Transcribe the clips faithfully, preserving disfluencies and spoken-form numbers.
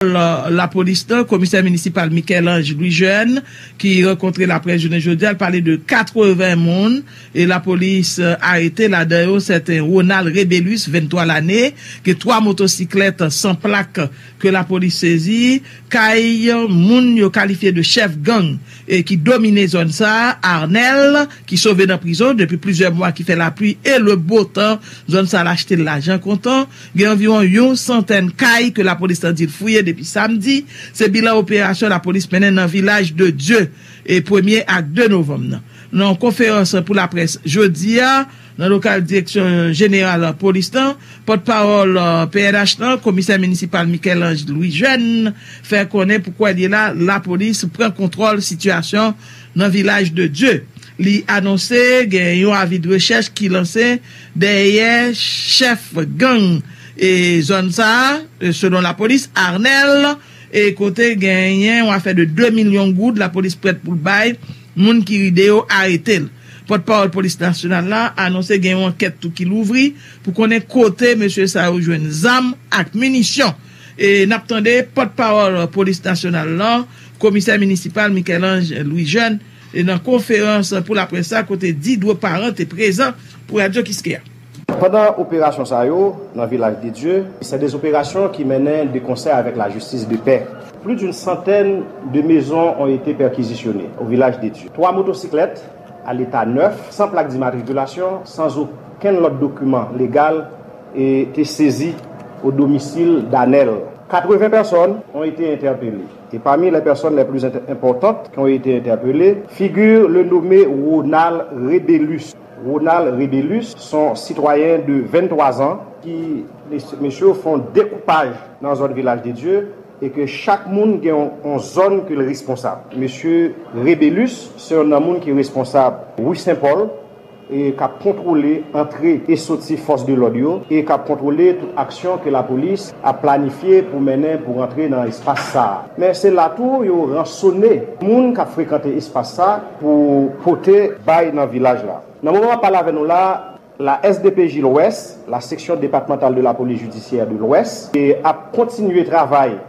Pòtpawòl lapolis lan, komisè minisipal Michel-Ange Louis Jeune, ki rankontre laprès jounen jodi a, l pale de katreven moun e lapolis arete, ladan yo sèten Ronald Rebelus, venntwa lane, gen twa motosiklèt san plak ke lapolis sezi, kay moun yo kalifye de chèf gang e ki domine zòn sa a, Arnel, ki sove nan prizon depi plizyè mwa, ki fè lapli e le bo tan, zòn sa a l achte l lajan kontan. Gen anviwon yon santèn kay ke lapolis lan di l fouye depi samdi. Se bilan operasyon lapolis mennen nan Vilaj de Dye e premye ak de novanm nan. Nan yon konferans pou laprès jodi a, nan lokal direksyon jeneral polis lan, pòtpawòl P N H lan, komisè minisipal Michel-Ange Louis Jeune, fè konnen pou kwè l ye la, lapolis pran kontwòl sitiyasyon nan Vilaj de Dye. Li anonse gen yon avi de rechèch ki lanse dèyè chèf gang e zòn sa a, selon lapolis, Arnel, e kote genyen yon afè de de milyon goud lapolis prèt pou l bay moun ki ride yo arete l. Pòtpawòl polis nasyonal la anonse gen yon ankèt tou ki louvri pou konnen kote mesye sa yo jwenn zam ak minisyon. E n ap tande pòtpawòl polis nasyonal lan, komisè minisipal Michel-Ange Louis Jeune, e nan konferans pou laprès sa, kote Didro Parent te prezan pou Radyo Kiskeya. Pandan operasyon sa yo nan Vilaj de Dye, se de opérations qui mennen de concert avec la justice de paix. Plus d'une centaine de maisons ont été perquisitionnées au Village de Dieu. Trois motocyclettes à l'état neuf, sans plaque d'immatriculation, sans aucun autre document légal, étaient saisies au domicile d'Arnel. Quatre-vingts personnes ont été interpellées. Et parmi les personnes les plus inter- importantes qui ont été interpellées, figure le nommé Ronald Rebelus. Ronald Rebelus, son citoyen de vingt-trois ans, ki mesye fè yon dekopaj nan zòn Vilaj de Dye e ke chak moun gen yon, yon zòn ke l responsab. Mesye Rebelus se yon nan moun ki responsab ri Sen Pòl e k ap kontwole antre e soti fòs de lòd yo e k ap kontwole tout aksyon ke lapolis ap planifye pou mennen pou rantre nan espas sa a. Men se la tou yo ransone moun k ap frekante espas sa pou pote bay nan vilaj la. Nan moman m ap pale avè nou la, la S D P J Lwès, la Section Départementale de la Police Judiciaire de l'Ouest, ap kontinye travay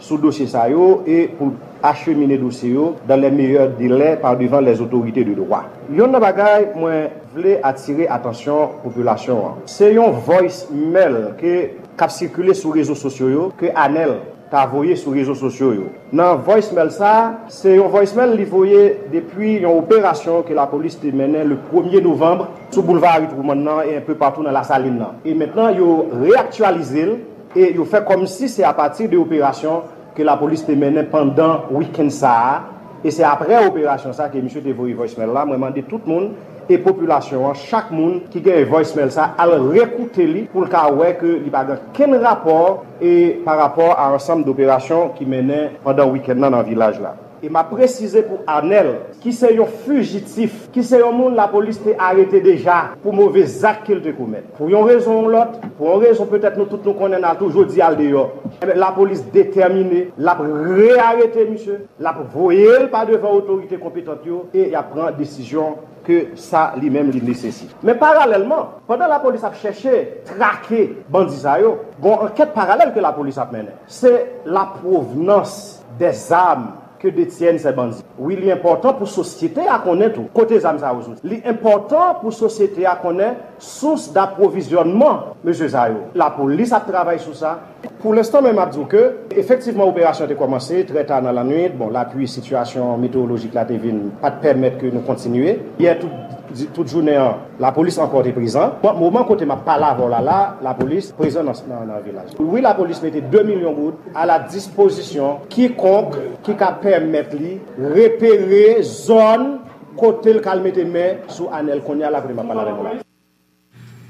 sou dosye sa yo e pou achemine dosye yo dans les meilleurs délais par devant les autorités de droit. Youn nan bagay mwen vle atire atansyon popilasyon an, se yon voice mail ke k ap sikile sou rezo sosyo yo ke Anèl ta voye sou rezo sosyo yo. Nan voicemail sa, se yon voicemail li voye depi yon operasyon ke lapolis te mennen le premye novanm sou boulva Harry Truman nan e enpe patou nan Lasalin nan. E mentnan yo reyaktyalize l e yo fè kòmsi se apati de operasyon ke lapolis te mennen pandan wikenn sa a. E se aprè operasyon sa ke misye te voye voicemail la. Mwen mande tout moun e popilasyon an, chak moun ki gen voicemail sa, al rekoute li pou l ka wè ke li pa gen kenn rapò e pa rapò a ansanm doperasyon ki mennen pandan wikenn nan nan vilaj la. E m ap presize pou Anèl, ki se yon fijitif, ki se yon moun lapolis te arete deja pou move zak ke l te komèt. Pou yon rezon ou lòt, pou yon rezon petèt nou tout nou konnen, n a toujou di al deyò. Enben, lapolis detèmine, l ap rearete misye, l ap voye l pa devan otorite konpetant yo e y ap pran desizyon ke sa li menm li nesesite. Men paralèlman, pandan lapolis ap chèche trake bandi sa yo, gon ankèt paralèl ke lapolis ap mennen. Se la provenance des armes que détiennent ces bandits. Wi, li enpòtan pou sosyete a konnen tou kote zam sa yo soti. Li enpòtan pou sosyete a konnen sous daprovizyònman mesye sa yo. Lapolis ap travay sou sa. Pou lenstan menm, m ap di w ke efektivman operasyon te kòmanse trè ta nan lannwit. Bon, lapli, sitiyasyon metewolojik la te vin pa t pèmèt ke nou kontinye. Yè tout, tout jounen an, lapolis ankò te prezan. Bon, moman kote m ap pale avè w la la, lapolis prezan nan, nan, nan vilaj. Wi, lapolis mete de milyon goud a la dispozisyon kikonk ki ka pèmèt li repere zòn kote l ka al mete men sou Anèl kounye a la kote m ap pale avè nou la.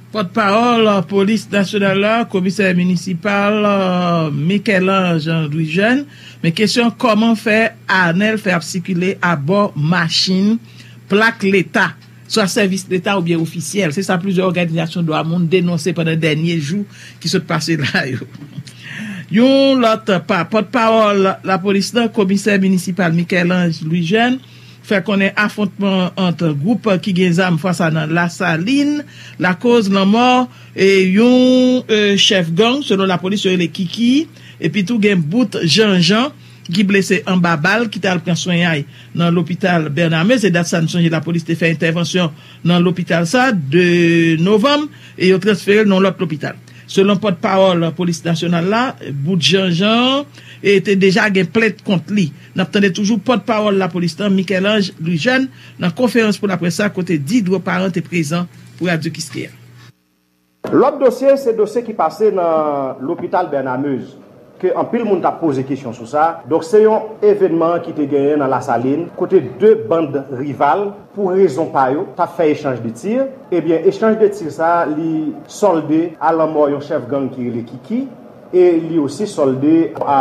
Pòtpawòl polis nasyonal la, komisè minisipal Michel-Ange Louis Jeune, men kesyon kòman fè Anèl fè ap sikile abò machin plak leta, swa sèvis leta oubyen ofisyèl. Se sa plizyè òganizasyon dwa moun denonse pandan dènye jou ki sot pase la yo. Yon lòt pa, pòtpawòl lapolis lan, komisè minisipal Michel-Ange Louis Jeune, fè konnen afwontman ant gwoup ki gen zam fwa sa nan Lasalin lakoz lanmò e yon e, chèf gang, selon lapolis, yo rele Kiki, Epi tou gen Bout Janjan ki blese anba bal ki t al pran swen ay nan lopital Bernard Meuze. E dat sa n sonje lapolis te fè entèvansyon nan lopital sa de novanm e yo transfere l nan yon lòt lopital. Selon pòtpawòl polis nasyonal la, Bout Janjan e te deja gen plent kont li. N ap tande toujou pòtpawòl lapolis lan, Michel-Ange Louis-Jeune, nan konferans pou laprès sa kote Didro Parent te prezan pou Radyo Kiskeya. Lòt dosye se dosye ki pase nan lopital Bernard Meuze ke anpil moun t ap poze kesyon sou sa. Donk se yon evènman ki te genyen nan Lasalin kote de bann rival pou rezon pa yo t ap fè echanj de tir. Ebyen echanj de tir sa a li sòlde a lanmò yon chèf gang ki rele Kiki e li osi sòlde a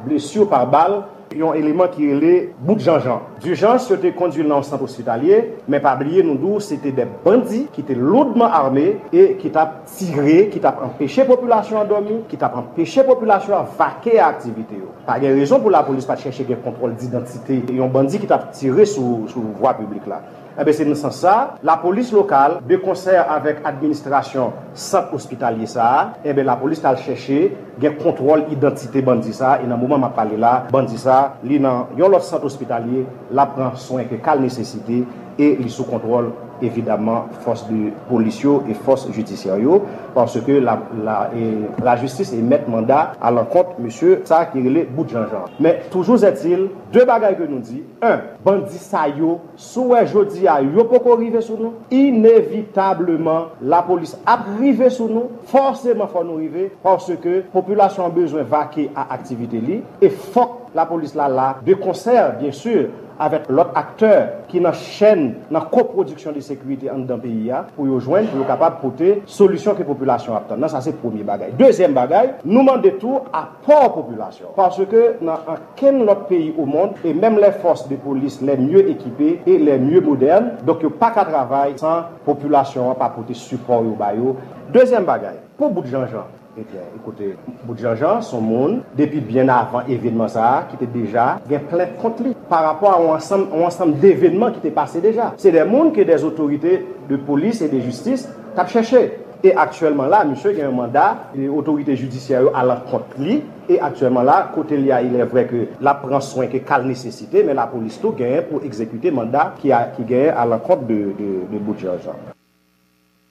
blesi pa bal yon eleman ki rele Bout Janjan. Dijans yo te kondui l nan yon sant ospitalye, men pa bliye nou di w se te de bandi ki te loudman ame e ki t ap tire, ki t ap anpeche popilasyon an dòmi, ki t ap anpeche popilasyon an vake a aktivite yo. Pa gen rezon pou lapolis pa t chèche gen kontwòl didantite yon bandi ki t ap tire sou sou vwa piblik la. Enben se nan sans sa, lapolis lokal, de konsè avèk administrasyon sant ospitalye sa a, enben lapolis t al chèche gen kontwòl idantite bandi sa a e nan moman m ap pale la, bandi sa a li nan yon lòt sant ospitalye, l ap pran swen ke ka l nesesite e li sou kontwòl evidaman fòs de polis yo e fòs jidisyè yo paske la, la, e, lajistis emèt manda alankont mesye sa a ki rele Bout Janjan. Men toujou ètil, de bagay ke nou di, en, bandi sa yo, si w wè jodi a yo poko rive sou nou, inevitableman lapolis ap rive sou nou, fòseman fò nou rive paske popilasyon an bezwen vake a aktivite li e fòk lapolis la la de konsè byen si avèk lòt aktè ki nan chèn nan kopwodiksyon de sekirite anndan peyi a pou yo jwenn pou yo kapab pote solisyon ke popilasyon ap tann nan. Sa se premye bagay. Dezyèm bagay, nou mande tou apò popilasyon paske nan ankenn lòt peyi omonn e menm lè fòs de polis lè mye ekipe e lè mye modèn, donk yo pa ka travay san popilasyon an pa pote sipò yo ba yo. Dezyèm bagay, pou Bout Janjan, ebyen, ekoute, Bout Janjan se yon moun, depi byen avan evènman sa a, ki te deja gen plent kont li parapò a yon ansanm, yon ansanm devènman ki te pase deja. Se de moun ke de otorite de polis e de jistis t ap chèche. E aktyèlman la, misye gen yon manda e otorite jidisyè yo alankont li. E aktyèlman la, kote li a, il est vrai ke l ap pran swen ke ka l nesesite, men lapolis tou genyen pou egzekite manda ki a, ki genyen alankont de, de, de Bout Janjan.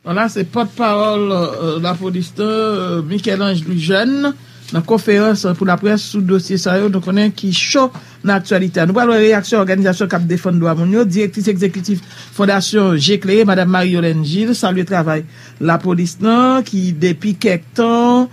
Vwala, se pòtpawòl lapolis lan, Michel-Ange Louis-Jeune, nan konferans pou laprès sou dosye sa yo, nou konnen ki cho nan aktyalite a. Nou pral wè reyaksyon òganizasyon k ap defann dwa moun yo. Direktris egzekitif Fondasyon Je Klere, Madam Marie Yolène Gilles, salye travay lapolis lan ki depi kèk tan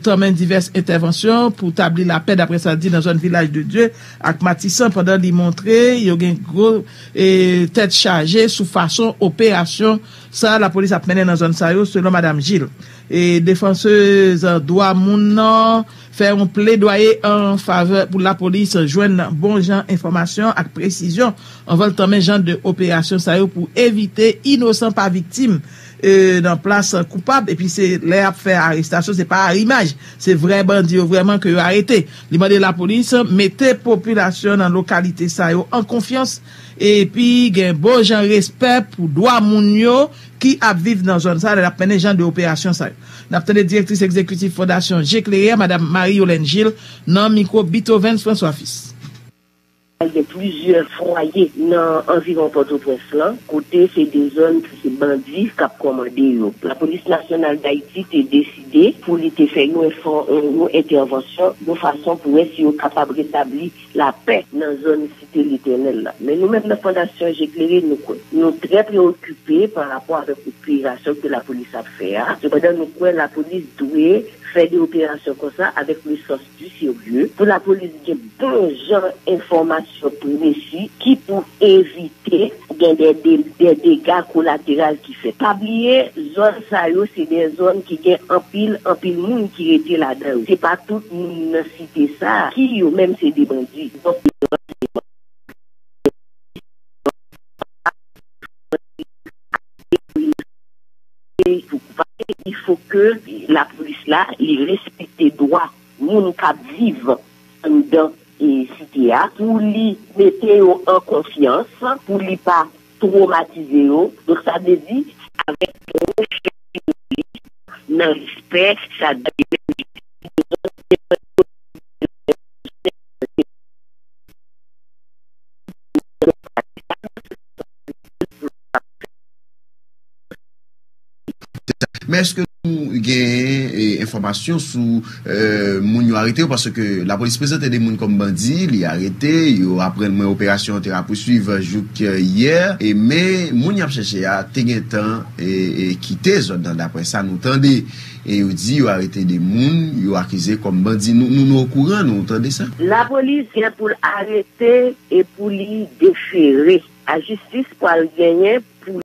tanmen divès entèvansyon pou tabli lapè, daprè sa l di, nan zòn Vilaj de Dye ak Matisan, pandan li montre yo gen gwo tèt chaje sou fason operasyon sa lapolis ap mennen nan zòn sa yo, selon Madam Gilles. E defansez dwa moun nan fè yon pledwaye an favè pou lapolis jwenn bon jan enfòmasyon ak presizyon anvan l tanmen jan de operasyon sa yo pou evite inosan pa viktim nan plas koupab, epi se lè y ap fè arestasyon, se pa a imaj, se vrè bandi yo vrèman ke yo arete. Li mande lapolis mete popilasyon nan lokalite sa yo an konfyans epi gen bon jan respè pou dwa moun yo ki ap viv nan zòn sa lè l ap mennen jan de operasyon sa yo. N ap tande direktris egzekitif Fondasyon Je Klere a, Madam Marie Yolène Gilles, nan mikwo Beethoven François Fils. Gen plizyè fwaye nan anviwon Pòtoprens lan kote se de zòn ke se bandi k ap kòmande yo. Lapolis Nasyonal Dayiti te deside pou li te fè yon yon entèvansyon yon fason pou wè si yo kapab retabli lapè nan zòn Site Letènèl la. Men nou menm nan Fondasyon Je Klere, nou kwè. Nou trè preokipe pa rapò avèk operasyon ke lapolis ap fè a. Sepandan, nou kwè lapolis dwe fè de operasyon konsa avèk le sens du sérieux, pou lapolis gen bon jan enfòmasyon presi ki pou evite gen de, de, de dega kolateral ki fèt. Pa bliye, zòn sa yo se de zòn ki gen anpil, anpil moun ki rete ladan yo. Se pa tout moun nan site sa ki yo menm se de bandi. Donk, il faut que lapolis la li respekte dwa moun k ap viv anndan site a pou li mete yo an konfyans, pou li pa twomatize yo. Donk sa vle di avèk respè, sa vle di Men èske nou gen e, enfòmasyon sou e, moun yo arete yo? Paske lapolis prezante de moun kòm bandi, li arete, yo aprann mwen operasyon an te rapousuiv jouk e, yè, e, men moun y ap chèche a te gentan e, e, kite zòn nan, daprè sa nou tande. E yo di yo arete de moun yo akize kòm bandi. Nou, nou, nou okouran, nou tande sa? Lapolis gen pou l arete e pou li defere. Lajistis pral genyen